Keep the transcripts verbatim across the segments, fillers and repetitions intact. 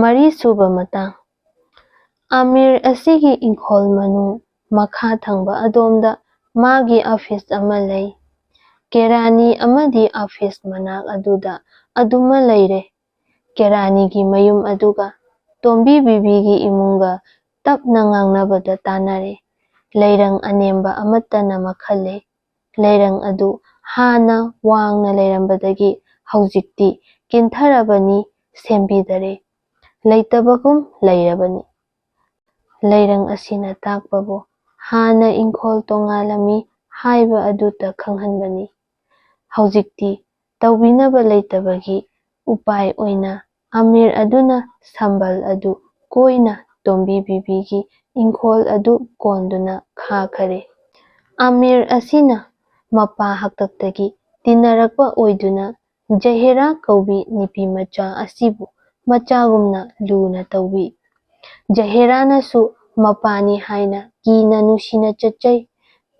ꯃꯔꯤꯁꯨꯕ ꯃꯇꯥꯡ꯫ ꯑꯃꯤꯔ ꯑꯁꯤꯒꯤ ꯏꯪꯈꯣꯜ ꯃꯅꯨꯡ ꯃꯈꯥ ꯊꯪꯕ ꯑꯗꯣꯝꯗ ꯃꯥꯒꯤ ꯑꯣꯐꯤꯁ ꯑꯃ ꯂꯩ꯫ ꯀꯦꯔꯥꯅꯤ ꯑꯃꯗꯤ ꯑꯣꯐꯤꯁ ꯃꯅꯥꯛ ꯑꯗꯨꯗ ꯑꯗꯨꯃ ꯂꯩꯔꯦ꯫ ꯀꯦꯔꯥꯅꯤꯒꯤ ꯃꯌꯨꯝ ꯑꯗꯨꯒ ꯇꯣꯝꯕꯤ ꯕꯤꯕꯤꯒꯤ ꯏꯃꯨꯡꯒ ꯇꯞꯅ ꯉꯥꯡꯅꯕꯗ ꯇꯥꯟꯅꯔꯦ꯫ ꯂꯩꯔꯪ ꯑꯅꯦꯝꯕ ꯑꯃꯠꯇꯅ ꯃꯈꯜꯂꯦ꯫ ꯂꯩꯔꯪ ꯑꯗꯨ ꯍꯥꯟꯅ ꯋꯥꯡꯅ ꯂꯩꯔꯝꯕꯗꯒꯤ ꯍꯧꯖꯤꯛꯇꯤ ꯀꯤꯟꯊꯔꯕꯅꯤ, ꯁꯦꯝꯕꯤꯗꯔꯦ꯫ ꯂꯩꯇꯕꯒꯨꯝ ꯂꯩꯔꯕꯅꯤ꯫ ꯂꯩꯔꯪ ꯑꯁꯤꯅ ꯇꯥꯛꯄꯕꯨ ꯍꯥꯟꯅ ꯏꯪꯈꯣꯜ ꯇꯣꯉꯥꯜꯂꯝꯃꯤ ꯍꯥꯏꯕ ꯑꯗꯨꯇ ꯈꯪꯍꯟꯕꯅꯤ꯫ ꯍꯧꯖꯤꯛꯇꯤ ꯇꯧꯕꯤꯅꯕ ꯂꯩꯇꯕꯒꯤ ꯎꯄꯥꯏ ꯑꯣꯏꯅ ꯑꯃꯤꯔ ꯑꯗꯨꯅ ꯁꯝꯕꯜ ꯑꯗꯨ ꯀꯣꯏꯅ ꯇꯣꯝꯕꯤ ꯕꯤꯕꯤꯒꯤ ꯏꯪꯈꯣꯜ ꯑꯗꯨ ꯀꯣꯟꯗꯨꯅ ꯈꯥꯈꯔꯦ꯫ ꯑꯃꯤꯔ ꯑꯁꯤꯅ ꯃꯄꯥ ꯍꯥꯛꯇꯛꯇꯒꯤ ꯇꯤꯟꯅꯔꯛꯄ ꯑꯣꯏꯗꯨꯅ ꯖꯍꯦꯔꯥ ꯀꯧꯕꯤ ꯅꯨꯄꯤ ꯃꯆꯥ ꯑꯁꯤꯕꯨ ꯃꯆꯥꯒꯨꯝꯅ ꯂꯨꯅ ꯇꯧꯕꯤ꯫ ꯖꯍꯦꯔꯥꯅꯁꯨ ꯃꯄꯥꯅꯤ ꯍꯥꯏꯅ ꯀꯤꯅ ꯅꯨꯡꯁꯤꯅ ꯆꯠꯆꯩ꯫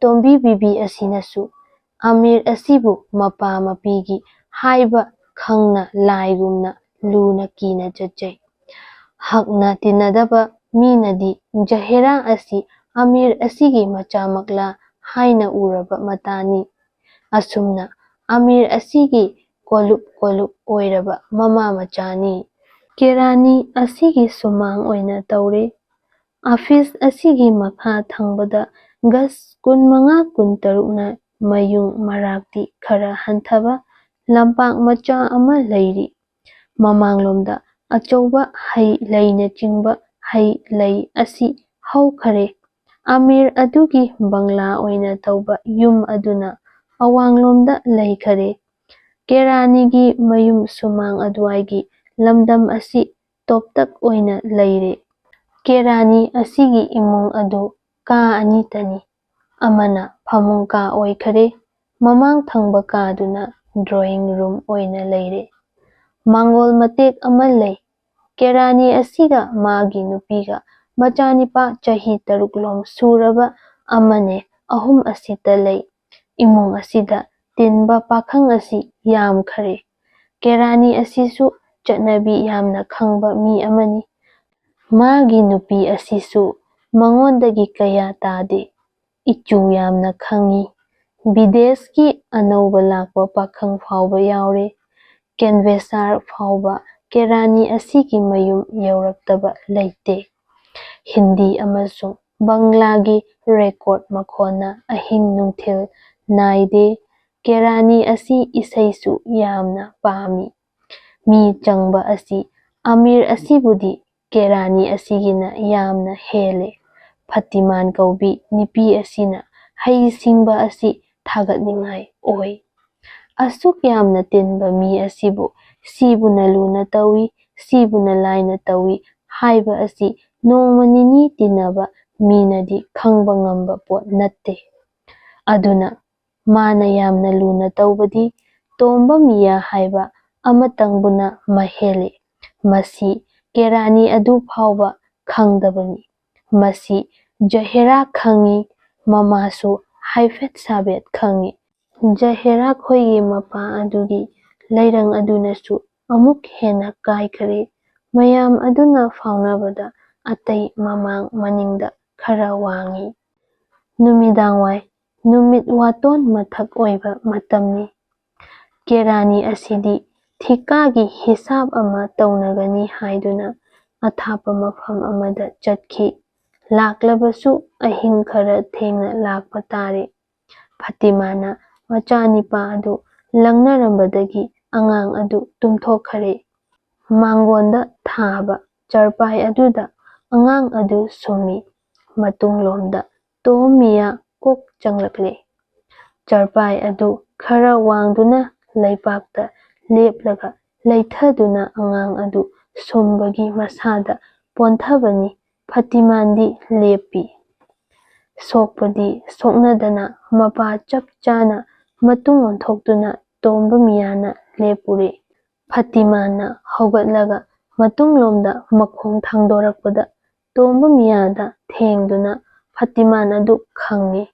ꯇꯣꯝꯕꯤ ꯕꯤꯕꯤ ꯑꯁꯤꯅꯁꯨ ꯑꯃꯤꯔ ꯑꯁꯤꯕꯨ ꯃꯄꯥ ꯃꯄꯤꯒꯤ ꯍꯥꯏꯕ ꯈꯪꯅ ꯂꯥꯏꯒꯨꯝꯅ ꯂꯨꯅ ꯀꯤꯅ ꯆꯠꯆꯩ꯫ ꯍꯛꯅ ꯇꯤꯟꯅꯗꯕ ꯃꯤꯅꯗꯤ ꯖꯍꯦꯔꯥ ꯑꯁꯤ ꯑꯃꯤꯔ ꯑꯁꯤꯒꯤ ꯃꯆꯥꯃꯛꯂꯥ ꯍꯥꯏꯅ ꯎꯔꯕ ꯃꯇꯥꯅꯤ꯫ ꯑꯁꯨꯝꯅ ꯑꯃꯤꯔ ꯑꯁꯤꯒꯤ ꯀꯣꯂꯨꯞ ꯀꯣꯂꯨꯞ ꯑꯣꯏꯔꯕ ꯃꯃꯥ ꯃꯆꯥꯅꯤ꯫ ꯀꯦꯔꯥꯅꯤ ꯑꯁꯤꯒꯤ ꯁꯨꯃꯥꯡ ꯑꯣꯏꯅ ꯇꯧꯔꯦ꯫ ꯑꯣꯐꯤꯁ ꯑꯁꯤꯒꯤ ꯃꯈꯥ ꯊꯪꯕꯗ ꯒꯖ ꯀꯨꯟꯃꯉꯥ ꯀꯨꯟꯇꯔꯨꯛꯅ ꯃꯌꯨꯡ ꯃꯔꯥꯛꯇꯤ ꯈꯔ ꯍꯟꯊꯕ ꯂꯝꯄꯥꯛ ꯃꯆꯥ ꯑꯃ ꯂꯩꯔꯤ꯫ ꯃꯃꯥꯡꯂꯣꯝꯗ ꯑꯆꯧꯕ ꯍꯩ ꯂꯩꯅꯆꯤꯡꯕ ꯍꯩ ꯂꯩ ꯑꯁꯤ ꯍꯧꯈꯔꯦ꯫ ꯑꯃꯤꯔ ꯑꯗꯨꯒꯤ ꯕꯪꯂꯥ ꯑꯣꯏꯅ ꯇꯧꯕ ꯌꯨꯝ ꯑꯗꯨꯅ ꯑꯋꯥꯡꯂꯣꯝꯗ ꯂꯩꯈꯔꯦ꯫ ꯀꯦꯔꯥꯅꯤꯒꯤ ꯃꯌꯨꯝ ꯁꯨꯃꯥꯡ ꯑꯗꯨꯋꯥꯏꯒꯤ ꯂꯝꯗꯝ ꯑꯁꯤ ꯇꯣꯞꯇꯛ ꯑꯣꯏꯅ ꯂꯩꯔꯦ꯫ ꯀꯦꯔꯥꯅꯤ ꯑꯁꯤꯒꯤ ꯏꯃꯨꯡ ꯑꯗꯨ ꯀꯥ ꯑꯅꯤꯇꯅꯤ꯫ ꯑꯃꯅ ꯐꯃꯨꯡ ꯀꯥ ꯑꯣꯏꯈꯔꯦ, ꯃꯃꯥꯡ ꯊꯪꯕ ꯀꯥꯗꯨꯅ ꯗ꯭ꯔꯣꯌꯤꯡ ꯔꯨꯝ ꯑꯣꯏꯅ ꯂꯩꯔꯦ꯫ ꯃꯥꯡꯒꯣꯜ ꯃꯇꯦꯛ ꯑꯃ ꯂꯩ꯫ ꯀꯦꯔꯥꯅꯤ ꯑꯁꯤꯒ ꯃꯥꯒꯤ ꯅꯨꯄꯤꯒ ꯃꯆꯥꯅꯤꯄꯥ ꯆꯍꯤ ꯇꯔꯨꯛ ꯂꯣꯝ ꯁꯨꯔꯕ ꯑꯃꯅꯦ ꯑꯍꯨꯝ ꯑꯁꯤꯇ ꯂꯩ꯫ ꯏꯃꯨꯡ ꯑꯁꯤꯗ ꯇꯤꯟꯕ ꯄꯥꯈꯪ ꯑꯁꯤ ꯌꯥꯝꯈꯔꯦ꯫ ꯀꯦꯔꯥꯅꯤ ꯑꯁꯤꯁꯨ ꯆꯠꯅꯕꯤ ꯌꯥꯝꯅ ꯈꯪꯕ ꯃꯤ ꯑꯃꯅꯤ꯫ ꯃꯥꯒꯤ ꯅꯨꯄꯤ ꯑꯁꯤꯁꯨ ꯃꯉꯣꯟꯗꯒꯤ ꯀꯌꯥ ꯇꯥꯗꯦ꯫ ꯏꯆꯨ ꯌꯥꯝꯅ ꯈꯪꯏ꯫ ꯕꯤꯗꯦꯁꯀꯤ ꯑꯅꯧꯕ ꯂꯥꯛꯄ ꯄꯥꯈꯪ ꯐꯥꯎꯕ ꯌꯥꯎꯔꯦ꯫ ꯀꯦꯟꯚꯦꯁꯥꯔ ꯐꯥꯎꯕ ꯀꯦꯔꯥꯅꯤ ꯑꯁꯤꯒꯤ ꯃꯌꯨꯝ ꯌꯧꯔꯛꯇꯕ ꯂꯩꯇꯦ꯫ ꯍꯤꯟꯗꯤ ꯑꯃꯁꯨꯡ ꯕꯪꯂꯥꯒꯤ ꯔꯦꯀꯣꯔꯗ ꯃꯈꯣꯟꯅ ꯑꯍꯤꯡ ꯅꯨꯡꯊꯤꯜ ꯅꯥꯏꯗꯦ꯫ ꯀꯦꯔꯥꯅꯤ ꯑꯁꯤ ꯏꯁꯩꯁꯨ ꯌꯥꯝꯅ ꯄꯥꯝꯃꯤ꯫ ꯃꯤ ꯆꯪꯕ ꯑꯁꯤ ꯑꯃꯤꯔ ꯑꯁꯤꯕꯨꯗꯤ ꯀꯦꯔꯥꯅꯤ ꯑꯁꯤꯒꯤꯅ ꯌꯥꯝꯅ ꯍꯦꯜꯂꯦ꯫ ꯐꯇꯤꯃꯥꯟ ꯀꯧꯕꯤ ꯅꯨꯄꯤ ꯑꯁꯤꯅ ꯍꯩꯁꯤꯡꯕ ꯑꯁꯤ ꯊꯥꯒꯠꯅꯤꯡꯉꯥꯏ ꯑꯣꯏ꯫ ꯑꯁꯨꯛ ꯌꯥꯝꯅ ꯇꯤꯟꯕ ꯃꯤ ꯑꯁꯤꯕꯨ ꯁꯤꯕꯨꯅ ꯂꯨꯅ ꯇꯧꯏ, ꯁꯤꯕꯨꯅ ꯂꯥꯏꯅ ꯇꯧꯏ ꯍꯥꯏꯕ ꯑꯁꯤ ꯅꯣꯡꯃ ꯅꯤꯅꯤ ꯇꯤꯟꯅꯕ ꯃꯤꯅꯗꯤ ꯈꯪꯕ ꯉꯝꯕ ꯄꯣꯠ ꯅꯠꯇꯦ꯫ ꯑꯗꯨꯅ ꯃꯥꯅ ꯌꯥꯝꯅ ꯂꯨꯅ ꯇꯧꯕꯗꯤ ꯇꯣꯝꯕ ꯃꯤꯌꯥ ꯍꯥꯏꯕ ꯑꯃꯇꯪꯕꯨꯅ ꯃꯍꯦꯜꯂꯤ꯫ ꯃꯁꯤ ꯀꯦꯔꯥꯅꯤ ꯑꯗꯨ ꯐꯥꯎꯕ ꯈꯪꯗꯕꯅꯤ꯫ ꯃꯁꯤ ꯖꯍꯦꯔꯥ ꯈꯪꯏ, ꯃꯃꯥꯁꯨ ꯍꯥꯏꯐꯦꯠ ꯁꯥꯕꯦꯠ ꯈꯪꯏ꯫ ꯖꯍꯦꯔꯥ ꯈꯣꯏꯒꯤ ꯃꯄꯥ ꯑꯗꯨꯒꯤ ꯂꯩꯔꯪ ꯑꯗꯨꯅꯁꯨ ꯑꯃꯨꯛ ꯍꯦꯟꯅ ꯀꯥꯏꯈꯔꯦ꯫ ꯃꯌꯥꯝ ꯑꯗꯨꯅ ꯐꯥꯎꯅꯕꯗ ꯑꯇꯩ ꯃꯃꯥꯡ ꯃꯅꯤꯡꯗ ꯈꯔ ꯋꯥꯡꯏ꯫ ꯅꯨꯃꯤꯗꯥꯡꯋꯥꯏ, ꯅꯨꯃꯤꯠ ꯋꯥꯇꯣꯟ ꯃꯊꯛ ꯑꯣꯏꯕ ꯃꯇꯝꯅꯤ꯫ ꯀꯦꯔꯥꯅꯤ ꯑꯁꯤꯗꯤ ꯊꯤꯀꯥꯒꯤ ꯍꯤꯁꯥꯞ ꯑꯃ ꯇꯧꯅꯒꯅꯤ ꯍꯥꯏꯗꯨꯅ ꯑꯊꯥꯞꯄ ꯃꯐꯝ ꯑꯃꯗ ꯆꯠꯈꯤ꯫ ꯂꯥꯛꯂꯕꯁꯨ ꯑꯍꯤꯡ ꯈꯔ ꯊꯦꯡꯅ ꯂꯥꯛꯄ ꯇꯥꯔꯦ꯫ ꯐꯇꯤꯃꯥꯅ ꯃꯆꯥꯅꯤꯄꯥ ꯑꯗꯨ ꯂꯪꯅꯔꯝꯕꯗꯒꯤ ꯑꯉꯥꯡ ꯑꯗꯨ ꯇꯨꯝꯊꯣꯛꯈꯔꯦ꯫ ꯃꯥꯡꯒꯣꯟꯗ ꯊꯥꯕ ꯆꯔꯄꯥꯏ ꯑꯗꯨꯗ ꯑꯉꯥꯡ ꯑꯗꯨ ꯁꯨꯝꯃꯤ꯫ ꯃꯇꯨꯡꯂꯣꯝꯗ ꯇꯣꯝ ꯃꯤꯌꯥ ꯀꯣꯛ ꯆꯪꯂꯛꯂꯦ꯫ ꯆꯔꯄꯥꯏ ꯑꯗꯨ ꯈꯔ ꯋꯥꯡꯗꯨꯅ ꯂꯩꯕꯥꯛꯇ ꯂꯦꯞꯂꯒ ꯂꯩꯊꯗꯨꯅ ꯑꯉꯥꯡ ꯑꯗꯨ ꯁꯨꯝꯕꯒꯤ ꯃꯁꯥꯗ ꯄꯣꯟꯊꯕꯅꯤ꯫ ꯐꯇꯤꯃꯥꯟꯗꯤ ꯂꯦꯞꯄꯤ꯫ ꯁꯣꯛꯄꯗꯤ ꯁꯣꯛꯅꯗꯅ ꯃꯄꯥ ꯆꯞ ꯆꯥꯅ ꯃꯇꯨꯡ ꯑꯣꯟꯊꯣꯛꯇꯨꯅ ꯇꯣꯝꯕ ꯃꯤꯌꯥꯅ ꯂꯦꯞꯄꯨꯔꯦ꯫ ꯐꯇꯤꯃꯥꯟꯅ ꯍꯧꯒꯠꯂꯒ ꯃꯇꯨꯡꯂꯣꯝꯗ ꯃꯈꯣꯡ ꯊꯥꯡꯗꯣꯔꯛꯄꯗ ꯇꯣꯝꯕ ꯃꯤꯌꯥꯗ ꯊꯦꯡꯗꯨꯅ ꯐꯇꯤꯃꯥꯟ ꯑꯗꯨ ꯈꯪꯉꯤ꯫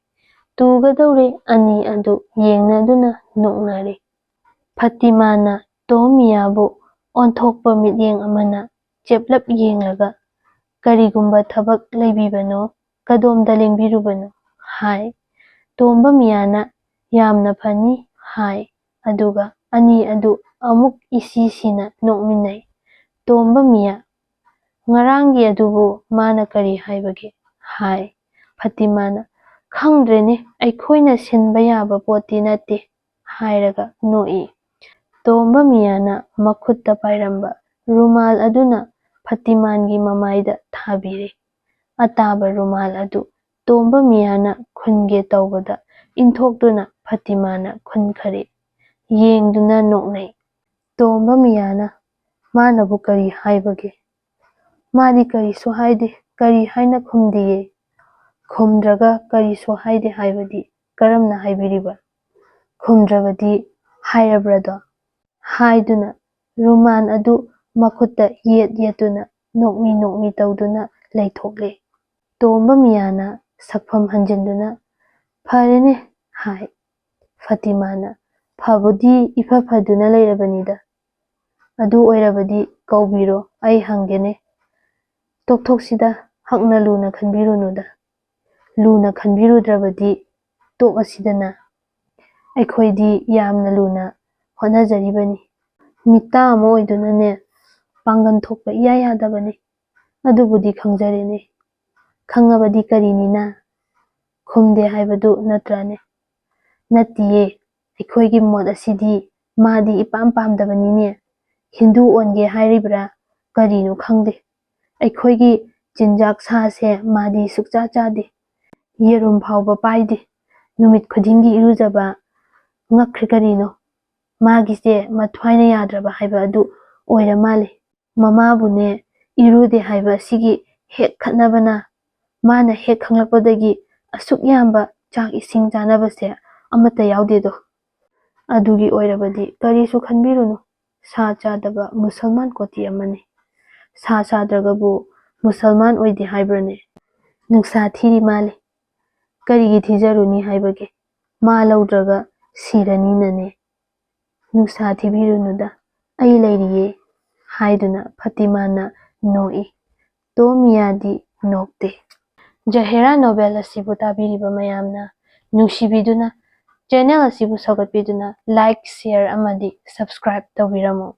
ꯇꯨꯒꯗꯧꯔꯦ ꯑꯅꯤ ꯑꯗꯨ ꯌꯦꯡꯅꯗꯨꯅ ꯅꯣꯛꯅꯔꯦ꯫ ꯐꯇꯤꯃꯥꯟꯅ ꯇꯣꯝ ꯃꯤꯌꯥꯕꯨ ꯑꯣꯟꯊꯣꯛꯄ ꯃꯤꯠꯌꯦꯡ ꯑꯃꯅ ꯆꯦꯞꯂꯞ ꯌꯦꯡꯂꯒ, "ꯀꯔꯤꯒꯨꯝꯕ ꯊꯕꯛ ꯂꯩꯕꯤꯕꯅꯣ? ꯀꯗꯣꯝꯗ ꯂꯦꯡꯕꯤꯔꯨꯕꯅꯣ?" ꯍꯥꯏ꯫ ꯇꯣꯝꯕ ꯃꯤꯌꯥꯅ "ꯌꯥꯝꯅ ꯐꯅꯤ" ꯍꯥꯏ꯫ ꯑꯗꯨꯒ ꯑꯅꯤ ꯑꯗꯨ ꯑꯃꯨꯛ ꯏꯁꯤ ꯁꯤꯅ ꯅꯣꯛꯃꯤꯟꯅꯩ꯫ ꯇꯣꯝꯕ ꯃꯤꯌꯥ, "ꯉꯔꯥꯡꯒꯤ ꯑꯗꯨꯕꯨ ꯃꯥꯅ ꯀꯔꯤ ꯍꯥꯏꯕꯒꯦ?" ꯍꯥꯏ꯫ ꯐꯇꯤꯃꯥꯅ, "ꯈꯪꯗ꯭ꯔꯦꯅꯦ, ꯑꯩꯈꯣꯏꯅ ꯁꯤꯟꯕ ꯌꯥꯕ ꯄꯣꯠꯇꯤ ꯅꯠꯇꯦ" ꯍꯥꯏꯔꯒ ꯅꯣꯛꯏ꯫ ꯇꯣꯝꯕ ꯃꯤꯌꯥꯅ ꯃꯈꯨꯠꯇ ꯄꯥꯏꯔꯝꯕ ꯔꯨꯃꯥꯜ ꯑꯗꯨꯅ ꯐꯇꯤꯃꯥꯟꯒꯤ ꯃꯃꯥꯏꯗ ꯊꯥꯕꯤꯔꯦ꯫ ꯑꯇꯥꯕ ꯔꯨꯃꯥꯜ ꯑꯗꯨ ꯇꯣꯝꯕ ꯃꯤꯌꯥꯅ ꯈꯨꯟꯒꯦ ꯇꯧꯕꯗ ꯏꯟꯊꯣꯛꯇꯨꯅ ꯐꯇꯤꯃꯥꯅ ꯈꯨꯟꯈꯔꯦ꯫ ꯌꯦꯡꯗꯨꯅ ꯅꯣꯛꯅꯩ꯫ ꯇꯣꯝꯕ ꯃꯤꯌꯥꯅ, "ꯃꯥꯅꯕꯨ ꯀꯔꯤ ꯍꯥꯏꯕꯒꯦ? ꯃꯥꯗꯤ ꯀꯔꯤꯁꯨ ꯍꯥꯏꯗꯦ, ꯀꯔꯤ ꯍꯥꯏꯅ ꯈꯨꯝꯗꯤꯌꯦ?" "ꯈꯨꯝꯗ꯭ꯔꯒ ꯀꯔꯤꯁꯨ ꯍꯥꯏꯗꯦ ꯍꯥꯏꯕꯗꯤ ꯀꯔꯝꯅ ꯍꯥꯏꯕꯤꯔꯤꯕ? ꯈꯨꯝꯗ꯭ꯔꯕꯗꯤ ꯍꯥꯏꯔꯕ꯭ꯔꯗꯣ?" ꯍꯥꯏꯗꯨꯅ ꯔꯨꯃꯥꯟ ꯑꯗꯨ ꯃꯈꯨꯠꯇ ꯌꯦꯠ ꯌꯦꯠꯇꯨꯅ ꯅꯣꯛꯃꯤ ꯅꯣꯛꯃꯤ ꯇꯧꯗꯨꯅ ꯂꯩꯊꯣꯛꯂꯦ꯫ ꯇꯣꯝꯕ ꯃꯤꯌꯥꯅ ꯁꯛꯐꯝ ꯍꯟꯖꯤꯟꯗꯨꯅ, "ꯐꯔꯦꯅꯦ" ꯍꯥꯏ꯫ ꯐꯇꯤꯃꯥꯅ, "ꯐꯕꯨꯗꯤ ꯏꯐ ꯐꯗꯨꯅ ꯂꯩꯔꯕꯅꯤꯗ꯫ ꯑꯗꯨ ꯑꯣꯏꯔꯕꯗꯤ ꯀꯧꯕꯤꯔꯣ, ꯑꯩ ꯍꯪꯒꯦꯅꯦ꯫ ꯇꯣꯛꯊꯣꯛꯁꯤꯗ, ꯍꯛꯅ ꯂꯨꯅ ꯈꯟꯕꯤꯔꯨꯅꯨꯗ꯫ ꯂꯨꯅ ꯈꯟꯕꯤꯔꯨꯗ꯭ꯔꯕꯗꯤ ꯇꯣꯛꯑꯁꯤꯗꯅ꯫ ꯑꯩꯈꯣꯏꯗꯤ ꯌꯥꯝꯅ ꯂꯨꯅ ꯍꯣꯠꯅꯖꯔꯤꯕꯅꯤ꯫ ꯃꯤꯇꯥ ꯑꯃ ꯑꯣꯏꯗꯨꯅꯅꯦ, ꯄꯥꯡꯒꯜ ꯊꯣꯛꯄ ꯏꯌꯥ ꯌꯥꯗꯕꯅꯤ꯫ ꯑꯗꯨꯕꯨꯗꯤ ꯈꯪꯖꯔꯦꯅꯦ꯫ ꯈꯪꯉꯕꯗꯤ ꯀꯔꯤꯅꯤꯅ? ꯈꯨꯝꯗꯦ ꯍꯥꯏꯕꯗꯨ ꯅꯠꯇ꯭ꯔꯥꯅꯦ?" "ꯅꯠꯇꯤꯌꯦ, ꯑꯩꯈꯣꯏꯒꯤ ꯃꯣꯠ ꯑꯁꯤꯗꯤ ꯃꯥꯗꯤ ꯏꯄꯥꯝ ꯄꯥꯝꯗꯕꯅꯤꯅꯦ꯫ ꯍꯤꯟꯗꯨ ꯑꯣꯟꯒꯦ ꯍꯥꯏꯔꯤꯕ꯭ꯔꯥ ꯀꯔꯤꯅꯣ ꯈꯪꯗꯦ꯫ ꯑꯩꯈꯣꯏꯒꯤ ꯆꯤꯟꯖꯥꯛ ꯁꯥꯁꯦ ꯃꯥꯗꯤ ꯁꯨꯛꯆꯥ ꯆꯥꯗꯦ꯫ ꯌꯦꯔꯨꯝ ꯐꯥꯎꯕ ꯄꯥꯏꯗꯦ꯫ ꯅꯨꯃꯤꯠ ꯈꯨꯗꯤꯡꯒꯤ ꯏꯔꯨꯖꯕ꯫ ꯉꯛꯈ꯭ꯔꯦ ꯀꯔꯤꯅꯣ? ꯃꯥꯒꯤꯁꯦ ꯃꯊ꯭ꯋꯥꯏꯅ ꯌꯥꯗ꯭ꯔꯕ ꯍꯥꯏꯕ ꯑꯗꯨ ꯑꯣꯏꯔ ꯃꯥꯜꯂꯦ꯫ ꯃꯃꯥꯕꯨꯅꯦ ꯏꯔꯨꯗꯦ ꯍꯥꯏꯕ ꯑꯁꯤꯒꯤ ꯍꯦꯛ ꯈꯠꯅꯕꯅ, ꯃꯥꯅ ꯍꯦꯛ ꯈꯪꯂꯛꯄꯗꯒꯤ ꯑꯁꯨꯛ ꯌꯥꯝꯕ ꯆꯥꯛ ꯏꯁꯤꯡ ꯆꯥꯅꯕꯁꯦ ꯑꯃꯠꯇ ꯌꯥꯎꯗꯦꯗꯣ꯫ ꯑꯗꯨꯒꯤ ꯑꯣꯏꯔꯕꯗꯤ ꯀꯔꯤꯁꯨ ꯈꯟꯕꯤꯔꯨꯅꯨ꯫ ꯁꯥ ꯆꯥꯗꯕ ꯃꯨꯁꯜꯃꯥꯟ ꯀꯣꯇꯤ ꯑꯃꯅꯤ꯫ ꯁꯥ ꯆꯥꯗ꯭ꯔꯒꯕꯨ ꯃꯨꯁꯜꯃꯥꯟ ꯑꯣꯏꯗꯦ ꯍꯥꯏꯕ꯭ꯔꯅꯦ? ꯅꯨꯡꯁꯥ ꯊꯤꯔꯤ ꯃꯥꯜꯂꯦ꯫ ꯀꯔꯤꯒꯤ ꯊꯤꯖꯔꯨꯅꯤ ꯍꯥꯏꯕꯒꯦ? ꯃꯥ ꯂꯧꯗ꯭ꯔꯒ ꯁꯤꯔꯅꯤꯅꯅꯦ꯫ ꯅꯨꯡꯁꯥ ꯊꯤꯕꯤꯔꯨꯅꯨꯗ, ꯑꯩ ꯂꯩꯔꯤꯌꯦ꯫ ꯍꯥꯏꯗꯨꯅ ꯐꯇꯤꯃꯥꯅ ꯅꯣꯛꯏ꯫ ꯇꯣꯃꯤꯌꯥꯗꯤ ꯅꯣꯛꯇꯦ꯫ ꯖꯍꯦꯔꯥ ꯅꯣꯚꯦꯜ ꯑꯁꯤꯕꯨ ꯇꯥꯕꯤꯔꯤꯕ ꯃꯌꯥꯝꯅ ꯅꯨꯡꯁꯤꯕꯤꯗꯨꯅ ꯆꯦꯅꯦꯜ ꯑꯁꯤꯕꯨ ꯁꯧꯒꯠꯄꯤꯗꯨꯅ like, share ꯑꯃꯗꯤ subscribe ꯇꯧꯕꯤꯔꯝꯃꯨ꯫